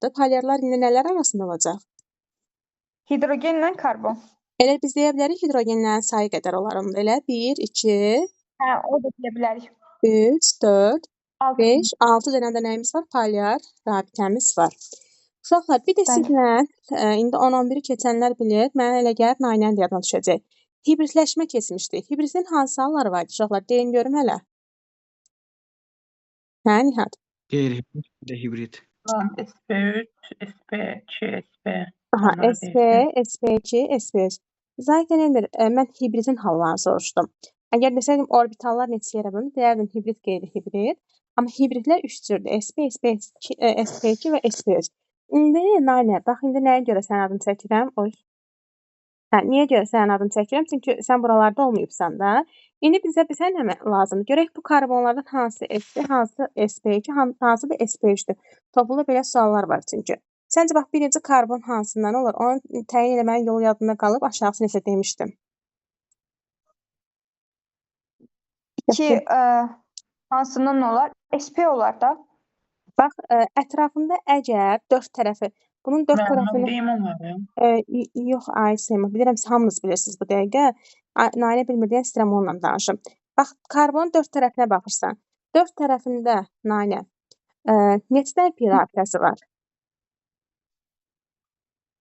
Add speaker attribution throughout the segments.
Speaker 1: Polyarlar indi nələr arasında olacaq?
Speaker 2: Hidrogenlə karbon.
Speaker 1: Elə biz deyə bilərik hidrogenlərin sayı qədər olar onda. Elə 1, 2,
Speaker 2: Hə, o da deyə bilərik.
Speaker 1: 3, 4,
Speaker 2: 6.
Speaker 1: 5, 6 dənə də nəyimiz var? Polyar rabitəmiz var. Uşaqlar, bir də
Speaker 2: Bəli.
Speaker 1: sizlə indi 10-11-i keçənlər bilir, mənə elə gəlir, Nainənin də yadına düşəcək. Hibridləşmə keçmişdik. Hibridin hansı halları var idi uşaqlar? Deyin görüm hələ. Hə, Nihat?
Speaker 3: Qeyri-hibrid, bir də hibrid.
Speaker 4: SP3, SP2, SP.
Speaker 1: Aha,
Speaker 4: Onları
Speaker 1: SP,
Speaker 4: deyirsiniz.
Speaker 1: SP2, SP3. Zaten Elmir, mən hibridin hallarını soruşdum. Əgər desəydim orbitallar neçə yerə bölünür, deyərdim hibrid, qeyri-hibrid. Amma hibridlər üç cürdür. SP, SP2, SP2 və SP3. İndi Nainə, bax indi nəyə görə sənin adını çəkirəm? Oy. Hə, niyə görə sənin adını çəkirəm? Çünki sən buralarda olmayıbsan da. İndi bizə nə lazımdır? Görək bu karbonlardan hansı SP, hansı SP2, hansı da SP3-dür. Topluda belə suallar var çünki. Səncə bax birinci karbon hansından olur? Onu təyin eləmənin yolu yadında qalıb, aşağısı nəsə demişdim.
Speaker 2: 2 hansından olar? SP olar da.
Speaker 1: Bax, ətrafında əgər dörd tərəfi, bunun dörd
Speaker 4: Mən
Speaker 1: tərəfini
Speaker 4: deyim onları.
Speaker 1: Yox, ay Seyma, bilirəm siz hamınız bilirsiniz bu dəqiqə. Nainə bilmir deyən istəyirəm onunla danışım. Bax, karbonun dörd tərəfinə baxırsan. Dörd tərəfində Nainə, neçə dənə pi rabitəsi var?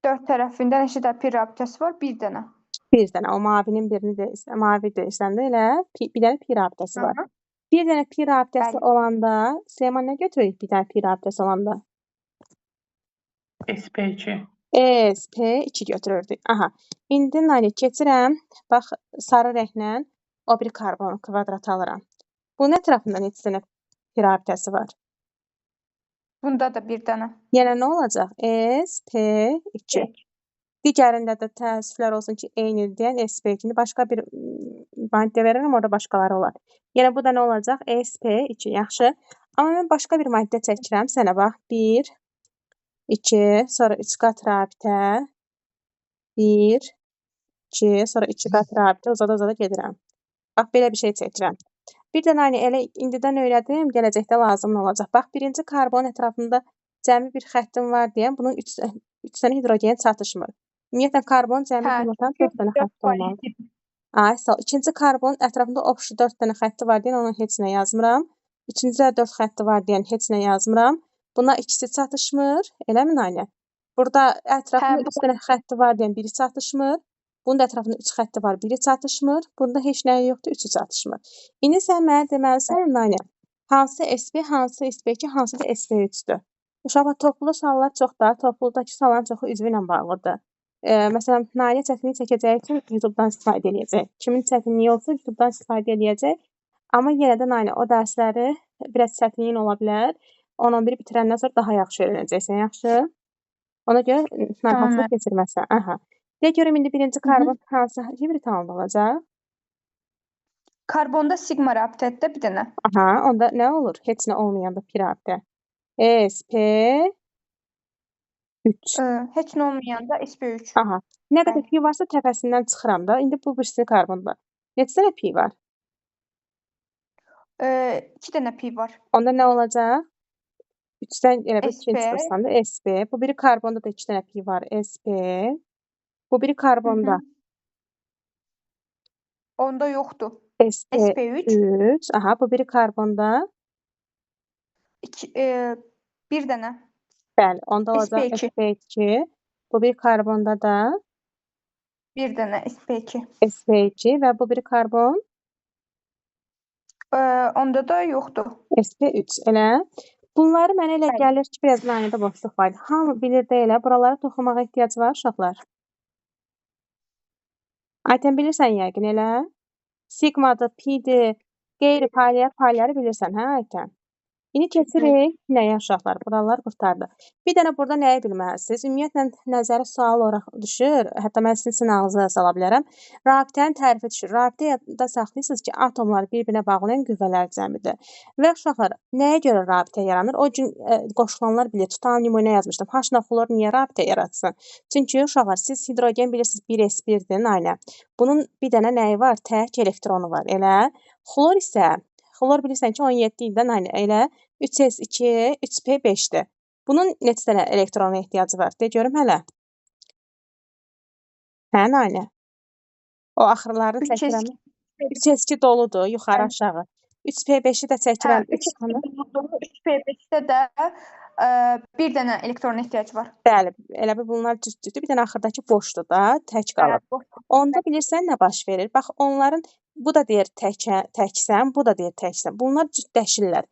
Speaker 2: Dörd tərəfində neçə dənə pi rabitəsi var? Bir dənə.
Speaker 1: Bir dənə. O mavinin birini deyirsən, mavi deyirsən də elə bir dənə pi rabitəsi var.
Speaker 2: Hı -hı.
Speaker 1: Bir dənə pi rabitəsi
Speaker 2: Bəli.
Speaker 1: olanda, Süleyman nə götürürük bir dənə pi rabitəsi olanda?
Speaker 4: SP2.
Speaker 1: SP2 götürürdük. Aha. İndi Nainə keçirəm. Bax, sarı rənglə o bir karbon kvadrat alıram. Bunun ətrafında neçə dənə pi rabitəsi var?
Speaker 2: Bunda da bir dənə.
Speaker 1: Yəni nə olacaq? SP2. Digərində də təəssüflər olsun ki, eynidir deyən SP2-ni başqa bir maddə verirəm, orada başqaları olar. Yəni bu da nə olacaq? SP2. Yaxşı. Amma mən başqa bir maddə çəkirəm. Sənə bax. 1, 2, sonra 3 qat rabitə. 1, 2, sonra 2 qat rabitə. Uzada-uzada gedirəm. Bax, belə bir şey çəkirəm. Bir də Nainə, elə indidən öyrədim, gələcəkdə lazım olacaq. Bax, birinci karbon ətrafında cəmi bir xəttim var deyən, bunun 3 dənə hidrogen çatışmır. Ümumiyyətlə, karbon cəmi
Speaker 2: Hə,
Speaker 1: bir ortam
Speaker 2: çünki
Speaker 1: 4 dənə
Speaker 2: dörd
Speaker 1: xətti olmalıdır.
Speaker 2: polyar.
Speaker 1: Ay, sağ ol. İkinci karbon ətrafında opşu 4 dənə xətti var deyən, onun heç nə yazmıram. Üçüncüdə 4 xətti var deyən, heç nə yazmıram. Buna ikisi çatışmır, eləmi Nainə? Burada ətrafında
Speaker 2: Hə, bu
Speaker 1: 3 dənə xətti var deyən, biri çatışmır. Bunun da ətrafında 3 xətti var, biri çatışmır. Bunda heç nə yoxdur, üçü çatışmır. İndi sən mənə deməlisən, Nainə, hansı SP, hansı SP2, hansı da SP3-dür? Uşaqlar, toplu suallar çox da, topludakı sualların çoxu üzvü ilə bağlıdır. Məsələn, Nainə çətinlik çəkəcəyi üçün YouTube-dan istifadə eləyəcək. Kimin çətinliyi olsa YouTube-dan istifadə eləyəcək. Amma yenə də Nainə, o dərsləri biraz çətinliyin ola bilər. 10-11-i bitirəndən sonra daha yaxşı öyrənəcəksən, yaxşı? Ona görə narahatlıq keçirməsən. Aha. De görüm indi birinci karbon hansı hibrid halında olacaq?
Speaker 2: Karbonda sigma rabitədir bir dənə.
Speaker 1: Aha, onda nə olur? Heç nə olmayanda pi rabitə. SP3.
Speaker 2: Heç nə olmayanda SP3.
Speaker 1: Aha. Nə qədər
Speaker 2: Bəli.
Speaker 1: pi varsa təpəsindən çıxıram da. İndi bu birisi karbonda. Neçə dənə pi var?
Speaker 2: 2 dənə pi var.
Speaker 1: Onda nə olacaq? 3-dən elə bil ikinci
Speaker 2: SP.
Speaker 1: çıxırsan da SP. Bu biri karbonda da 2 dənə pi var. SP. Bu biri karbonda.
Speaker 2: Onda yoxdur.
Speaker 1: SP
Speaker 2: SP3.
Speaker 1: 3. Aha, bu biri karbonda.
Speaker 2: 2, bir dənə.
Speaker 1: Bəli, onda olacaq
Speaker 2: SP2.
Speaker 1: SP2. Bu bir karbonda da
Speaker 2: Bir dənə SP2.
Speaker 1: SP2 və bu biri karbon
Speaker 2: Onda da yoxdur.
Speaker 1: SP3, elə. Bunları mənə elə
Speaker 2: Bəli.
Speaker 1: gəlir ki, biraz Nainədə boşluq var idi. Hamı bilir də elə. Buralara toxunmağa ehtiyac var uşaqlar. Aytən bilirsən yəqin elə. Sigmadır, pidir, qeyri-polyar, polyarı bilirsən, hə Aytən? İndi keçirik nəyə uşaqlar? Buralar qurtardı. Bir dənə burada nəyi bilməlisiniz? Ümumiyyətlə, nəzəri sual olaraq düşür. Hətta mən sizin sınağınıza da sala bilərəm. Rabitənin tərifi düşür. Rabitə yadda saxlayırsınız ki, atomları bir-birinə bağlayan qüvvələr cəmidir. Və uşaqlar, nəyə görə rabitə yaranır? O gün qoşulanlar bilir. Tutan nümunə yazmışdım. H-la xlor niyə rabitə yaratsın? Çünki uşaqlar, siz hidrogen bilirsiniz 1s1-dir, Nainə. Bunun bir dənə nəyi var? Tək elektronu var. Elə. Xlor isə, xlor bilirsən ki, 17 ildən aynı elə 3s2, 3p5-dir. Bunun neçə dənə elektrona ehtiyacı var? De görüm hələ. Hə, Nainə? O axırlarını
Speaker 2: 3S2.
Speaker 1: çəkirəm. 3S2 doludur, yuxarı aşağı. 3P5-i də
Speaker 2: Hə,
Speaker 1: çəkirəm. 3
Speaker 2: 3S2
Speaker 1: xana.
Speaker 2: doludur. 3P5-də də bir dənə elektrona ehtiyac var.
Speaker 1: Bəli, elə bil bunlar cüt-cütdür. Bir dənə axırdakı boşdur da, tək
Speaker 2: Hə,
Speaker 1: qalıb.
Speaker 2: boş.
Speaker 1: Onda bilirsən nə baş verir? Bax, onların bu da deyir təksən, bu da deyir təksən. Bunlar cütləşirlər.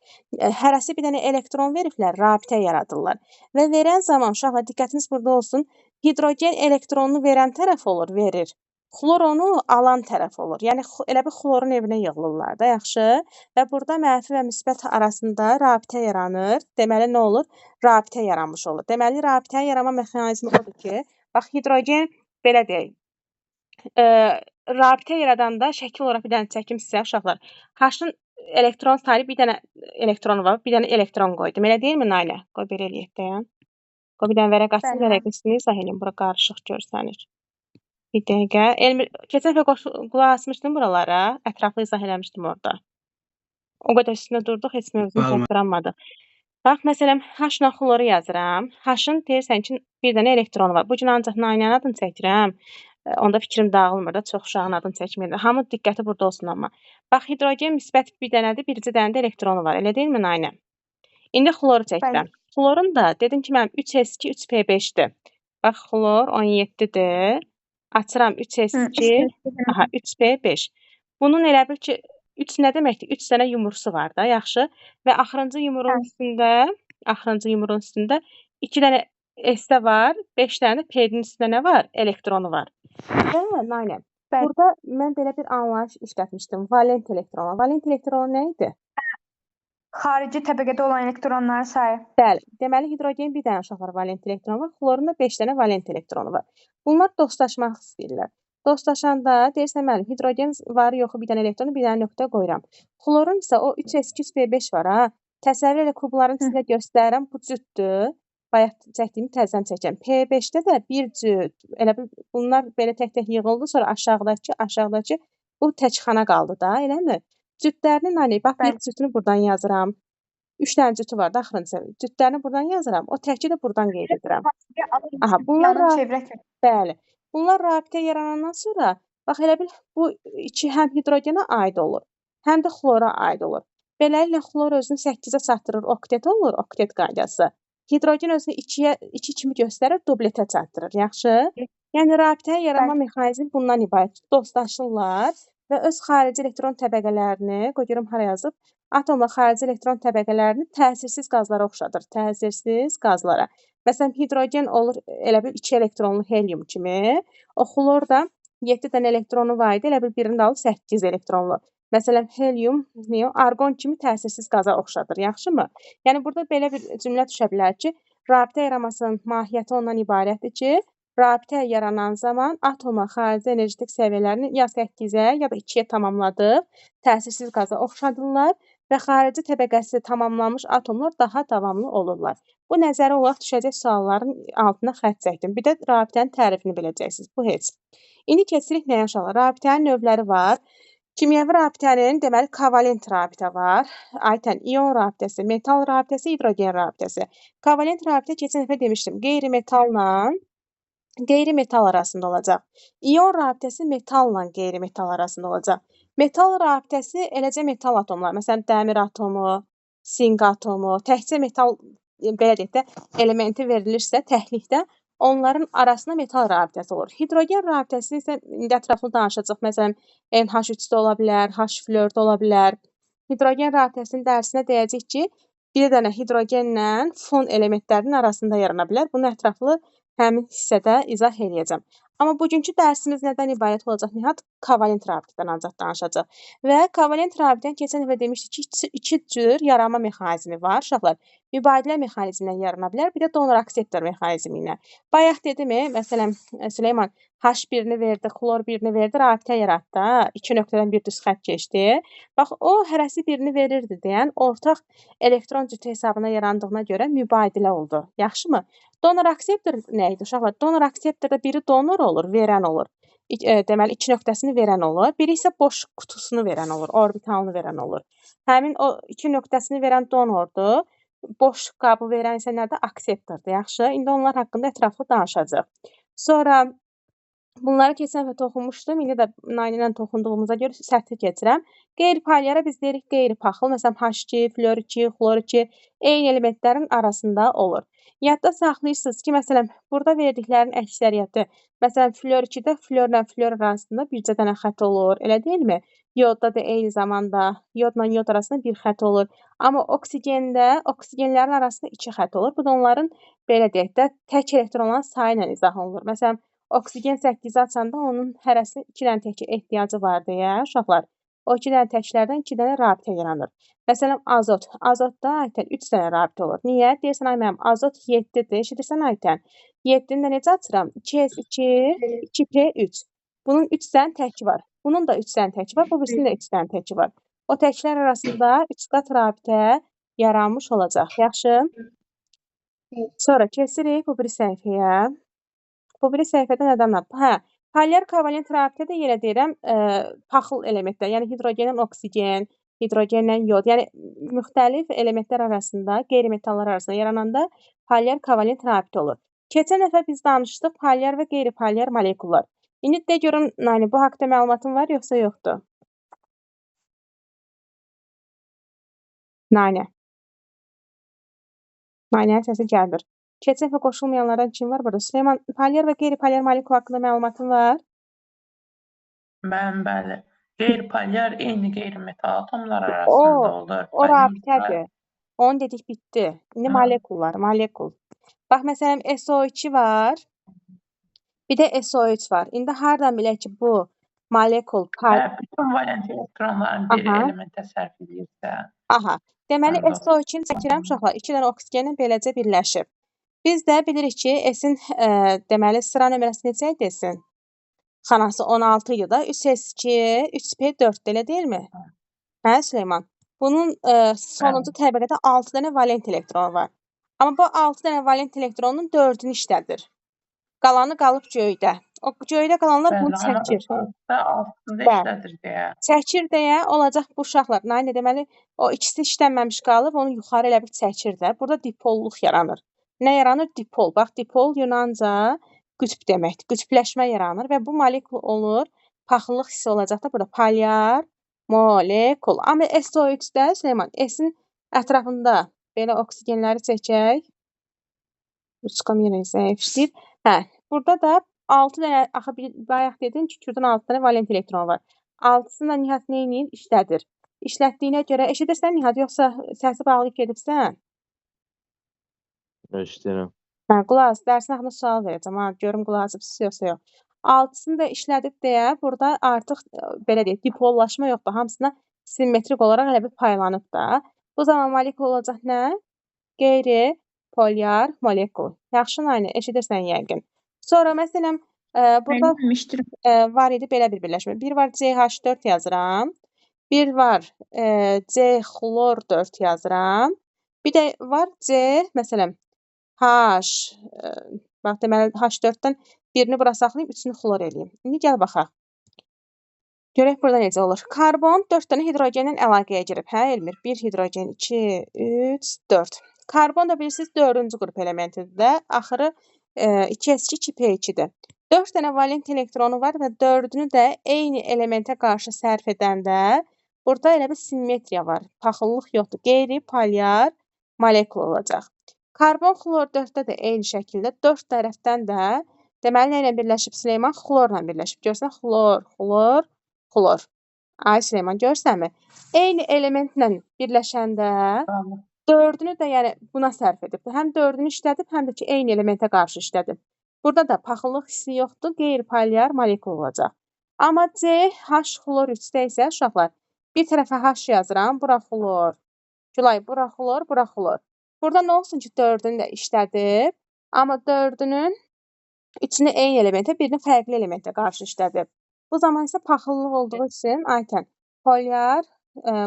Speaker 1: Hərəsi bir dənə elektron veriblər, rabitə yaradırlar. Və verən zaman uşaqlar diqqətiniz burada olsun. Hidrogen elektronunu verən tərəf olur, verir. Xlor onu alan tərəf olur. Yəni elə bil xlorun evinə yığılırlar da, yaxşı? Və burada mənfi və müsbət arasında rabitə yaranır. Deməli nə olur? Rabitə yaranmış olur. Deməli rabitənin yaranma mexanizmi odur ki, bax hidrogen belə deyək, rabitə yaradanda şəkil olaraq bir dənə çəkim sizə uşaqlar. H-ın elektron sayı bir dənə elektronu var, bir dənə elektron qoydum. Elə deyilmi Nailə? Qoy belə eləyək dayan. Qoy bir dənə vərəq açsın,
Speaker 2: Bəli.
Speaker 1: vərəqin üstünü izah eləyim. Bura qarışıq görsənir. Bir dəqiqə. Elmir, keçən dəfə qulaq asmışdım buralara. Ətraflı izah eləmişdim orada. O qədər üstündə durduq, heç mövzunu
Speaker 3: Bəli.
Speaker 1: təkrarlanmadı. Bax, məsələn, H-la xloru yazıram. H-ın deyirsən ki, bir dənə elektronu var. Bu gün ancaq Nainənin adını çəkirəm. Onda fikrim dağılmır da, çox uşağın adını çəkməyəm. Hamı diqqəti burada olsun amma. Bax, hidrogen müsbət bir dənədir, bircə dənə də elektronu var. Elə deyilmi Nainə? İndi xloru çəkirəm.
Speaker 2: Bəli.
Speaker 1: Xlorun da dedim ki, mənim 3S2, 3P5-dir. Bax, xlor 17-dir. Açıram 3S2, aha, 3P5. Bunun elə bil ki, 3 nə deməkdir? 3 dənə yumrusu var da, yaxşı. Və axırıncı yumruğun üstündə, axırıncı yumruğun üstündə 2 dənə S-də var, 5 dənə də P-nin üstündə nə var? Elektronu var. Və Nainə,
Speaker 2: Bəli.
Speaker 1: burada mən belə bir anlayış işlətmişdim. Valent elektronu. Valent elektronu nə idi?
Speaker 2: Xarici təbəqədə olan elektronların sayı.
Speaker 1: Bəli. Deməli, hidrogen bir dənə uşaqlar valent elektronu var, xlorun da 5 dənə valent elektronu var. Bunlar dostlaşmaq istəyirlər. Dostlaşanda deyirsən, müəllim, hidrogen varı yoxu bir dənə elektronu, bir dənə nöqtə qoyuram. Xlorun isə o 3S2, 3P5 var ha. Təsəvvür elə kubların sizə göstərirəm, bu cütdür. Bayaq çəkdiyimi təzədən çəkəcəm. P5-də də bir cüt. Elə bil bunlar belə tək-tək yığıldı, sonra aşağıdakı bu tək xana qaldı da, eləmi? Cütlərinin hani, bax bir
Speaker 2: Bəli.
Speaker 1: cütünü buradan yazıram. 3 dənə cütü var da axırıncı. Cütlərini buradan yazıram. O təki də buradan qeyd edirəm. Aha, bunlar
Speaker 2: Yanın çevrək.
Speaker 1: Bəli. Bunlar rabitə yaranandan sonra, bax elə bil bu iki həm hidrogenə aid olur, həm də xlora aid olur. Beləliklə xlor özünü 8-ə çatdırır, oktet olur, oktet qaydası. Hidrogen özünü 2-yə 2 kimi göstərir, dubletə çatdırır. Yaxşı? Yəni rabitənin yaranma
Speaker 2: Bəli.
Speaker 1: mexanizmi bundan ibarət. Dostlaşırlar və öz xarici elektron təbəqələrini, qoy görüm hara yazıb, atomla xarici elektron təbəqələrini təsirsiz qazlara oxşadır. Təsirsiz qazlara. Məsələn, hidrogen olur elə bil 2 elektronlu helium kimi. O xlor da 7 dənə elektronu var idi, elə bil birini də alır 8 elektronlu. Məsələn, helium, niyə? Arqon kimi təsirsiz qaza oxşadır. Yaxşımı? Yəni burada belə bir cümlə düşə bilər ki, rabitə yaranmasının mahiyyəti ondan ibarətdir ki, rabitə yaranan zaman atomla xarici energetik səviyyələrini ya 8-ə, ya da 2-yə tamamladıb təsirsiz qaza oxşadırlar və xarici təbəqəsi tamamlanmış atomlar daha davamlı olurlar. Bu nəzəri olaraq düşəcək sualların altına xətt çəkdim. Bir də rabitənin tərifini biləcəksiniz. Bu heç. İndi keçirik nəyə uşaqlar? Rabitənin növləri var. Kimyəvi rabitənin, deməli, kovalent rabitə var. Aytən, ion rabitəsi, metal rabitəsi, hidrogen rabitəsi. Kovalent rabitə keçən dəfə demişdim, qeyri-metalla qeyri-metal arasında olacaq. İon rabitəsi metalla qeyri-metal arasında olacaq. Metal rabitəsi eləcə metal atomları, məsələn, dəmir atomu, sink atomu, təkcə metal, belə deyək də, elementi verilirsə təklikdə onların arasında metal rabitəsi olur. Hidrogen rabitəsi isə indi ətraflı danışacaq. Məsələn, NH3-də ola bilər, H-florda ola bilər. Hidrogen rabitəsinin dərsinə deyəcək ki, bir dənə hidrogenlə fon elementlərinin arasında yarana bilər. Bunu ətraflı həmin hissədə izah eləyəcəm. Amma bugünkü dərsimiz nədən ibarət olacaq Nihat? Kovalent rabitədən ancaq danışacaq. Və kovalent rabitənin keçən dəfə demişdik ki, iki cür yaranma mexanizmi var uşaqlar. Mübadilə mexanizmi ilə yarana bilər, bir də donor-akseptor mexanizmi ilə. Bayaq dedim, məsələn, Süleyman H1-ni verdi, xlor 1-ni verdi, rabitə yaratdı. Ha? İki nöqtədən bir düz xətt keçdi. Bax, o hərəsi birini verirdi deyən ortaq elektron cütü hesabına yarandığına görə mübadilə oldu. Yaxşımı? Donor-akseptor nə idi uşaqlar? Donor-akseptorda biri donor olur, verən olur. Deməli, iki nöqtəsini verən olur. Biri isə boş qutusunu verən olur, orbitalını verən olur. Həmin o iki nöqtəsini verən donordur. Boş qabı verən isə nədir? Akseptordur. Yaxşı, indi onlar haqqında ətraflı danışacağıq. Sonra bunları keçən dəfə toxunmuşdum. İndi də Naylı ilə toxunduğumuza görə sətri keçirəm. Qeyri-polyara biz deyirik qeyri-paxıl. Məsələn, H2, flor 2, xlor 2 eyni elementlərin arasında olur. Yadda saxlayırsınız ki, məsələn, burada verdiklərin əksəriyyəti, məsələn, flor 2-də florla flor arasında bircə dənə xətt olur, elə deyilmi? Yodda da eyni zamanda yodla yod arasında bir xətt olur. Amma oksigendə oksigenlərin arasında iki xətt olur. Bu da onların, belə deyək də, tək elektronların sayı ilə izah olunur. Məsələn, oksigen 8-i açanda onun hərəsinin 2 dənə təkə ehtiyacı var deyə uşaqlar. O 2 dənə təklərdən 2 dənə rabitə yaranır. Məsələn, azot. Azotda Aytən 3 dənə rabitə olur. Niyə? Deyirsən, ay mənim, azot 7-dir. Eşidirsən, Aytən? 7-ni də necə açıram? 2S2, 2P3. Bunun 3 dənə təki var. Bunun da 3 dənə təki var. Bu birisinin də 3 dənə təki var. O təklər arasında 3 qat rabitə yaranmış olacaq. Yaxşı? Sonra keçirik bu biri səhifəyə. Bu biri səhifədə nədən var? Hə, polyar kovalent rabitə də yenə deyirəm, paxıl elementlər, yəni hidrogenlə oksigen, hidrogenlə yod, yəni müxtəlif elementlər arasında, qeyri-metallar arasında yarananda polyar kovalent rabitə olur. Keçən dəfə biz danışdıq polyar və qeyri-polyar molekullar. İndi də görüm, Nani, bu haqda məlumatın var yoxsa yoxdur? Nani. Nani'nin səsi gəlmir. Keçən dəfə qoşulmayanlardan kim var burada? Süleyman, polyar və qeyri-polyar molekul haqqında məlumatın var?
Speaker 4: Mən bəli. Qeyri-polyar eyni qeyri-metal atomlar arasında olur.
Speaker 1: O rabitədir. Onu dedik, bitdi. İndi molekullar, molekul. Bax, məsələn, SO2 var. Bir də SO3 var. İndi hardan bilək ki, bu molekul...
Speaker 4: Bütün valent elektronların biri elementə sərf edirsə.
Speaker 1: Aha. Deməli, SO2-ni çəkirəm uşaqlar. 2 dənə oksigenlə beləcə birləşib. Biz də bilirik ki, S-in deməli, sıra nömrəsi neçə idi S-in? Xanası 16 idi da. 3S2, 3P4 elə deyilmi? Hə, Süleyman? Bunun sonuncu təbəqədə 6 dənə valent elektronu var. Amma bu 6 dənə valent elektronun 4-ünü işlədir. Qalanı qalıb göydə. O göydə qalanlar bunu çəkir. Çəkir deyə olacaq bu uşaqlar. Nə deməli, o ikisi işlənməmiş qalıb, onu yuxarı elə bir çəkir də. Burada dipolluq yaranır. Nə yaranır? Dipol. Bax, dipol Yunanca qütb deməkdir. Qütbləşmə yaranır və bu molekul olur. Paxıllıq hissi olacaq da burada polyar molekul. Amma SO3-də, Süleyman, S-in ətrafında belə oksigenləri çəkək. Ruçkam yenə zəif işləyir. Hə, burada da 6 dənə, axı bayaq dedin ki, kürdün 6 dənə valent elektronu var. 6-sını da Nihat nə eləyir? İşlədir. İşlətdiyinə görə, eşidirsən Nihat, yoxsa səsi bağlayıb gedibsən?
Speaker 5: Eşidirəm.
Speaker 1: Hə, qulaq as, dərsin axırında sual verəcəm. Ha, görüm qulaq asıbsınız yoxsa yox. 6-sını da işlədib deyə burada artıq belə deyək, dipollaşma yoxdur. Hamısına simmetrik olaraq elə bir paylanıb da. Bu zaman molekul olacaq nə? Qeyri-polyar molekul. Yaxşı, Nani, eşidirsən yəqin. Sonra məsələn, burada var idi belə bir birləşmə. Bir var CH4 yazıram. Bir var C xlor 4 yazıram. Bir də var C, məsələn, H, bax, deməli, H4-dən birini bura saxlayım, üçünü xlor eləyim. İndi gəl baxaq. Görək burada necə olur. Karbon 4 dənə hidrogenlə əlaqəyə girib. Hə, Elmir? 1 hidrogen, 2, 3, 4. Karbon da bilirsiniz, 4-cü qrup elementidir də. Axırı 2S2, 2P2-dir. 4 dənə valent elektronu var və 4-ünü də eyni elementə qarşı sərf edəndə burada elə bir simmetriya var. Paxıllıq yoxdur. Qeyri-polyar molekul olacaq. Karbon xlor 4-də də eyni şəkildə 4 tərəfdən də deməli nə ilə birləşib Süleyman? Xlorla birləşib. Görsən, xlor, xlor, xlor. Ay Süleyman, görsənmi? Eyni elementlə birləşəndə 4-ünü də yəni buna sərf edib. Həm 4-ünü işlədib, həm də ki eyni elementə qarşı işlədib. Burada da paxıllıq hissi yoxdur, qeyri-polyar molekul olacaq. Amma C, H xlor 3-də isə uşaqlar, bir tərəfə H yazıram, bura xlor, Gülay, bura xlor, bura xlor. Burada nə olsun ki, 4-ünü də işlədib, amma 4-ünün üçünü eyni elementə, birini fərqli elementə qarşı işlədib. Bu zaman isə paxıllıq olduğu üçün, Aytən, polyar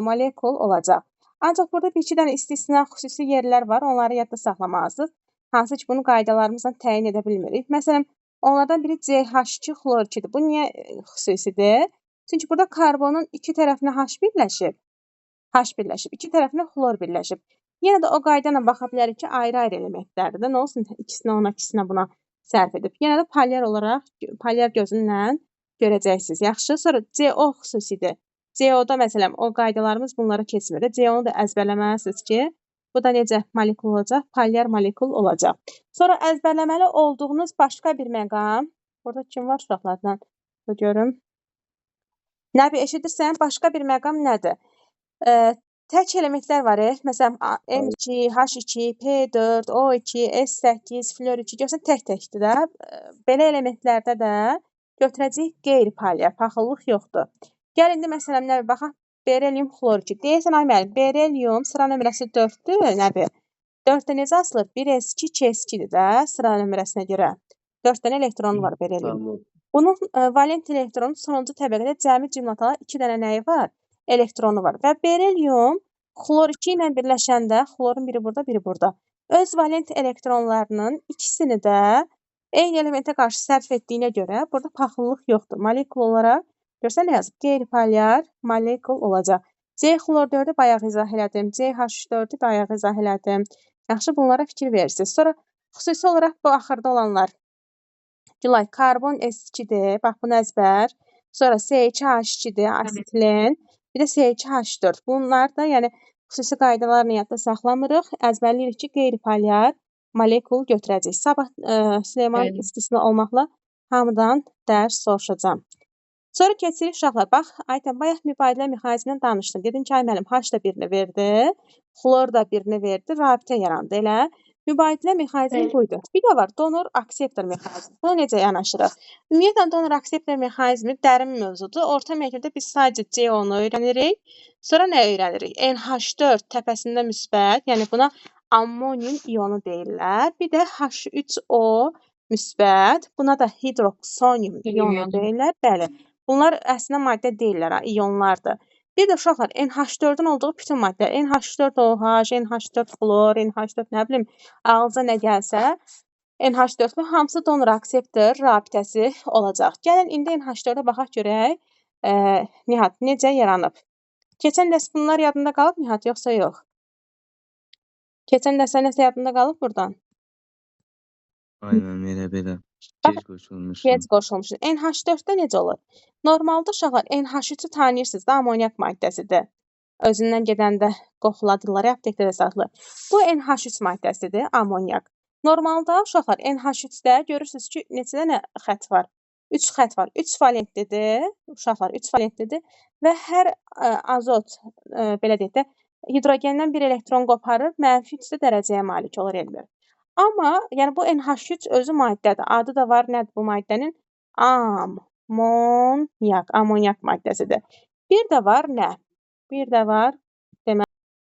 Speaker 1: molekul olacaq. Ancaq burada bir-iki dənə istisna xüsusi yerlər var, onları yadda saxlamalısınız. Hansı ki, bunu qaydalarımızla təyin edə bilmirik. Məsələn, onlardan biri CH2 xlor 2-dir. Bu niyə xüsusidir? Çünki burada karbonun iki tərəfinə H birləşib, H birləşib, iki tərəfinə xlor birləşib. Yenə də o qayda ilə baxa bilərik ki, ayrı-ayrı elementlərdir də. Nə olsun? İkisinə ona, ikisinə buna sərf edib. Yenə də polyar olaraq, polyar gözünlə görəcəksiniz. Yaxşı. Sonra CO xüsusidir. CO-da məsələn o qaydalarımız bunlara keçmir. CO-nu da əzbərləməlisiniz ki, bu da necə molekul olacaq? Polyar molekul olacaq. Sonra əzbərləməli olduğunuz başqa bir məqam. Burada kim var uşaqlardan? Görüm. Nəbi, eşidirsən? Başqa bir məqam nədir? Tək elementlər var. Məsələn, M2, H2, P4, O2, S8, flor 2. Görsən, tək-təkdir də. Belə elementlərdə də götürəcəyik qeyri-polyar. Paxıllıq yoxdur. Gəl indi məsələn, Nəbi, baxaq. Berelium xlor 2. Deyəsən, ay müəllim, berelium sıra nömrəsi 4-dür, Nəbi. 4-də necə asılır? 1S2, 2S2-dir də sıra nömrəsinə görə. 4 dənə elektronu var berelium.
Speaker 5: Tamam.
Speaker 1: Bunun valent elektronu sonuncu təbəqədə cəmi cümlətala 2 dənə nəyi var? Elektronu var. Və berelium xlor 2 ilə birləşəndə, xlorun biri burada, biri burada. Öz valent elektronlarının ikisini də eyni elementə qarşı sərf etdiyinə görə burada paxıllıq yoxdur. Molekul olaraq, görsən nə yazıb? Qeyri-polyar molekul olacaq. C xlor 4-ü bayaq izah elədim. CH4-ü bayaq izah elədim. Yaxşı, bunlara fikir verirsiniz. Sonra xüsusi olaraq bu axırda olanlar. Gülay, karbon S2-dir. Bax, bunu əzbər. Sonra C2H2-dir, asetilen. Bir də C2H4. Bunlar da, yəni, xüsusi qaydalarla yadda saxlamırıq. Əzbərləyirik ki, qeyri-polyar molekul götürəcəyik. Sabah Süleyman
Speaker 4: Bəli.
Speaker 1: istisna olmaqla hamıdan dərs soruşacağam. Sonra keçirik uşaqlar. Bax, Aytən, bayaq mübadilə mexanizmindən danışdım. Dedim ki, ay müəllim, H da birini verdi, xlor da birini verdi, rabitə yarandı, elə. Mübadilə mexanizmi
Speaker 2: Bəli.
Speaker 1: buydu. Bir də var donor-akseptor mexanizmi. Buna necə yanaşırıq? Ümumiyyətlə, donor-akseptor mexanizmi dərin mövzudur. Orta məktəbdə biz sadəcə CO-nu öyrənirik. Sonra nə öyrənirik? NH4 təpəsində müsbət, yəni buna ammonium ionu deyirlər. Bir də H3O müsbət, buna da hidroksonium ionu
Speaker 4: İyon.
Speaker 1: deyirlər. Bəli. Bunlar əslində maddə deyirlər, ha, ionlardır. Bir də uşaqlar NH4-ün olduğu bütün maddə, NH4OH, NH4 xlor, NH4 nə bilim, ağlıza nə gəlsə, NH4-lü hamısı donor-akseptor rabitəsi olacaq. Gəlin indi NH4-ə baxaq görək, Nihat, necə yaranıb? Keçən dərs bunlar yadında qalıb Nihat, yoxsa yox? Keçən dərslər nəsə yadında qalıb burdan?
Speaker 5: Aynen elə belə.
Speaker 1: Bax,
Speaker 5: Gec qoşulmuşdum.
Speaker 1: Gec qoşulmuşdu. NH4-də necə olur? Normalda uşaqlar NH3-ü tanıyırsınız da, amonyak maddəsidir. Özündən gedəndə qoxuladırlar, aptekdə də satılır. Bu NH3 maddəsidir, amonyak. Normalda uşaqlar NH3-də görürsünüz ki, neçə dənə xətt var? 3 xətt var. 3 valentlidir. Uşaqlar 3 valentlidir və hər azot, belə deyək də, hidrogendən bir elektron qoparır, mənfi 3 dərəcəyə malik olur Elmir. Amma yəni bu NH3 özü maddədir. Adı da var, nədir bu maddənin? Amonyak, amonyak maddəsidir. Bir də var nə? Bir də var deməli